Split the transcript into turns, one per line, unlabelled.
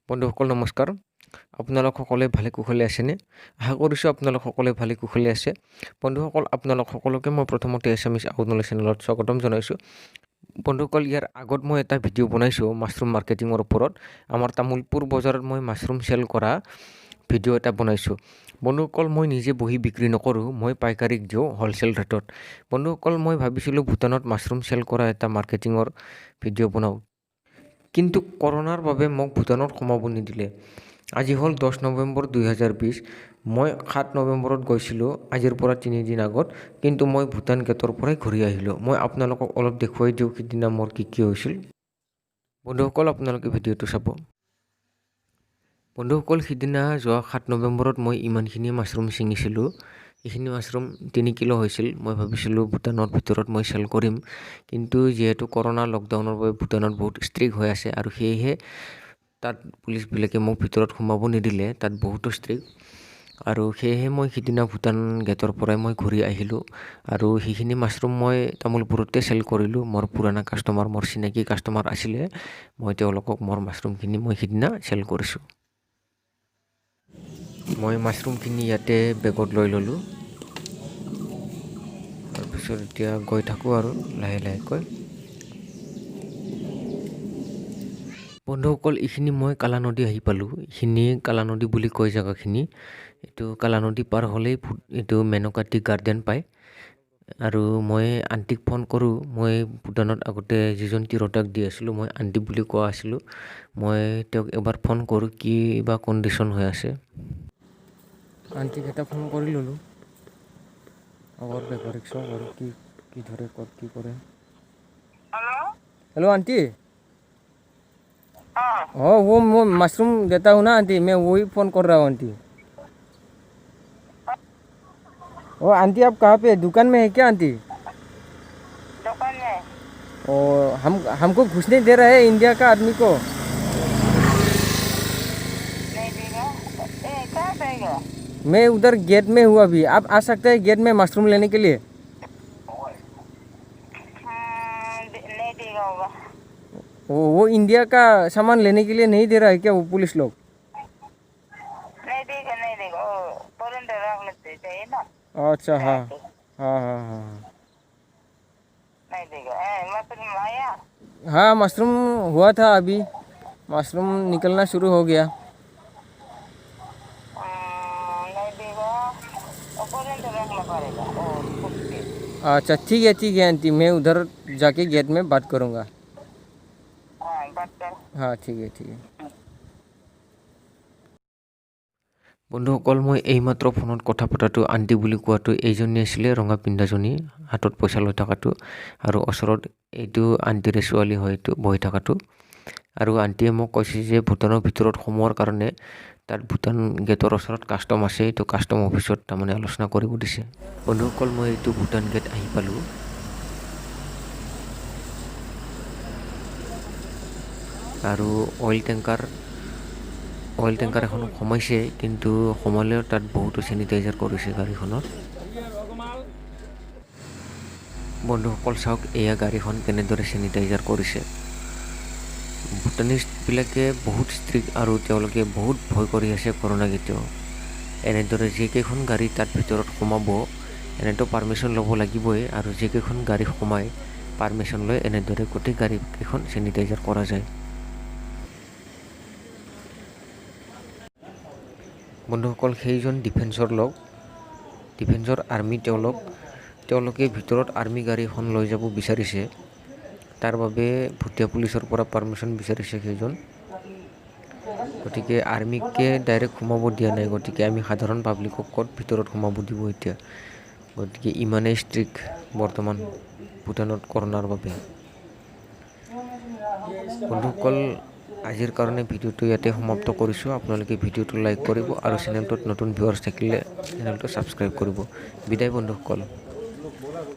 বন্ধুসকল নমস্কাৰ। আপোনালোক সকলোৱে ভালে কুশলে আছেনে? আশা কৰিছোঁ আপোনালোক সকলোৱে ভালে কুশলে আছে। বন্ধুসকল, আপোনালোক সকলোকে মই প্ৰথমতে এছামিছ আউট নলেজ চেনেলত স্বাগতম জনাইছোঁ। বন্ধুসকল, ইয়াৰ আগত মই এটা ভিডিঅ' বনাইছোঁ মাছৰুম মাৰ্কেটিঙৰ ওপৰত। আমাৰ তামোলপুৰ বজাৰত মই মাছৰুম চেল কৰা ভিডিঅ' এটা বনাইছোঁ। বন্ধুসকল, মই নিজে বহি বিক্ৰী নকৰোঁ, মই পাইকাৰীক দিওঁ হ'লচেল ৰেটত। বন্ধুসকল, মই ভাবিছিলোঁ ভূটানত মাছৰুম চেল কৰা এটা মাৰ্কেটিঙৰ ভিডিঅ' বনাওঁ, কিন্তু কৰোণাৰ বাবে মোক ভূটানত সোমাব নিদিলে। আজি হ'ল 10 নৱেম্বৰ 2020। মই 7 নৱেম্বৰত গৈছিলোঁ, আজিৰ পৰা 3 দিন আগত। কিন্তু মই ভূটান গেটৰ পৰাই ঘূৰি আহিলোঁ। মই আপোনালোকক অলপ দেখুৱাই দিওঁ সিদিনা মোৰ কি কি হৈছিল। বন্ধুসকল, আপোনালোকে ভিডিঅ'টো চাব। বন্ধুসকল, সিদিনা যোৱা 7 নৱেম্বৰত মই ইমানখিনি মাছৰুম ছিঙিছিলোঁ। এইখিনি মাছৰুম 3 কিলো হৈছিল। মই ভাবিছিলোঁ ভূটানৰ ভিতৰত মই চেল কৰিম, কিন্তু যিহেতু কৰোণা লকডাউনৰ বাবে ভূটানত বহুত ষ্ট্ৰিক্ট হৈ আছে আৰু সেয়েহে তাত পুলিচবিলাকে মোক ভিতৰত সোমাব নিদিলে। তাত বহুতো ষ্ট্ৰিক্ট আৰু সেয়েহে মই সিদিনা ভূটান গেটৰ পৰাই মই ঘূৰি আহিলোঁ আৰু সেইখিনি মাছৰুম মই তামোলপুৰতে চেল কৰিলোঁ। মোৰ পুৰণা কাষ্টমাৰ, মোৰ চিনাকি কাষ্টমাৰ আছিলে। মই তেওঁলোকক মোৰ মাছৰুমখিনি মই সিদিনা চেল কৰিছোঁ। মই মাছৰুমখিনি ইয়াতে বেগত লৈ ল'লোঁ। তাৰপিছত এতিয়া গৈ থাকোঁ আৰু লাহে লাহেকৈ। বন্ধুসকল, এইখিনি মই কালানদী আহি পালোঁ। এইখিনি কালানদী বুলি কয় জেগাখিনি। এইটো কালানদী পাৰ হ'লেই এইটো মেনকা টি গাৰ্ডেন পায়। আৰু মই আণ্টিক ফোন কৰোঁ। মই ভূটানত আগতে যিজন তিৰোতাক দি আছিলোঁ, মই আণ্টি বুলি কোৱা আছিলোঁ। মই তেওঁক এবাৰ ফোন কৰোঁ, কি বা কণ্ডিশ্যন হৈ আছে। আণ্টিক এটা ফোন কৰি ল'লোঁ। আগৰ বেপাৰীক চাওঁ আৰু কি কি ধৰে, ক'ত কি কৰে।
हेलो।
Hello aunty.
हाँ।
हाँ, वो मैं मशरूम देता हूँ ना आंटी, मैं वही फ़ोन कर रहा हूँ आंटी। ओ आंटी, आप कहाँ पे, दुकान में है क्या आंटी?
दुकान में।
ओ हम हमको घुसने दे रहा है इंडिया का आदमी को?
नहीं देगा। ए, कहाँ देगा?
मैं उधर गेट में हूँ अभी। आप आ सकते हैं गेट में मशरूम लेने के लिए?
नहीं देगा होगा।
वो इंडिया का सामान लेने के लिए नहीं दे रहा है क्या वो पुलिस लोग?
नहीं देगा, नहीं देगा। वो फॉरेनर रख लेते चाहिए ना।
अच्छा, हाँ।
नहीं देगा। ए, मशरूम आया?
हाँ, मशरूम हुआ था। अभी मशरूम निकलना शुरू हो गया।
नहीं देगा, वो फॉरेनर रखना पड़ेगा वो खुद के।
अच्छा, ठीक है, ठीक है आंटी। मैं उधर जाके गेट में बात करूँगा।
हाँ, बात कर।
हाँ, ठीक है, ठीक है। বন্ধুসকল, মই এইমাত্ৰ ফোনত কথা পতাটো, আণ্টি বুলি কোৱাটো এইজনী আছিলে, ৰঙা পিন্ধাজনী, হাতত পইচা লৈ থকাটো। আৰু ওচৰত এইটো আণ্টিৰে ছোৱালী হয়, এইটো বহি থকাটো। আৰু আণ্টিয়ে মোক কৈছে যে ভূটানৰ ভিতৰত সোমোৱাৰ কাৰণে তাত ভূটান গেটৰ ওচৰত কাষ্টম আছে, এইটো কাষ্টম অফিচত তাৰমানে আলোচনা কৰিব দিছে। বন্ধুসকল, মই এইটো ভূটান গেট আহি পালোঁ। আৰু অইল টেংকাৰ এখন সোমাইছে, কিন্তু সোমালেও তাত বহুতো চেনিটাইজাৰ কৰিছে গাড়ীখনত। বন্ধুসকল, চাওক, এয়া গাড়ীখন কেনেদৰে চেনিটাইজাৰ কৰিছে। ভূটানিষ্টবিলাকে বহুত ষ্ট্ৰিক্ট আৰু তেওঁলোকে বহুত ভয় কৰি আছে কৰোণাক এতিয়াও। এনেদৰে যিকেইখন গাড়ী তাত ভিতৰত সোমাব, এনেতো পাৰ্মিশ্যন ল'ব লাগিবই। আৰু যিকেইখন গাড়ী সোমাই পাৰ্মিশ্যন লৈ এনেদৰে গোটেই গাড়ীকেইখন চেনিটাইজাৰ কৰা যায়। বন্ধুসকল, সেইজন ডিফেন্সৰ লোক, ডিফেন্সৰ আৰ্মি তেওঁলোক। তেওঁলোকে ভিতৰত আৰ্মি গাড়ী এখন লৈ যাব বিচাৰিছে। তাৰ বাবে ভুটীয়া পুলিচৰ পৰা পাৰ্মিশ্যন বিচাৰিছে সেইজন। গতিকে আৰ্মিকে ডাইৰেক্ট সোমাব দিয়া নাই, গতিকে আমি সাধাৰণ পাব্লিকক ক'ত ভিতৰত সোমাব দিব এতিয়া? গতিকে ইমানেই ষ্ট্ৰিক্ট বৰ্তমান ভূটানত কৰোণাৰ বাবে। বন্ধুসকল, আজিৰ কাৰণে ভিডিঅ'টো ইয়াতে সমাপ্ত কৰিছোঁ। আপোনালোকে ভিডিঅ'টো লাইক কৰিব আৰু চেনেলটোত নতুন ভিউৱাৰ্ছ থাকিলে চেনেলটো ছাবস্ক্ৰাইব কৰিব। বিদায় বন্ধুসকল।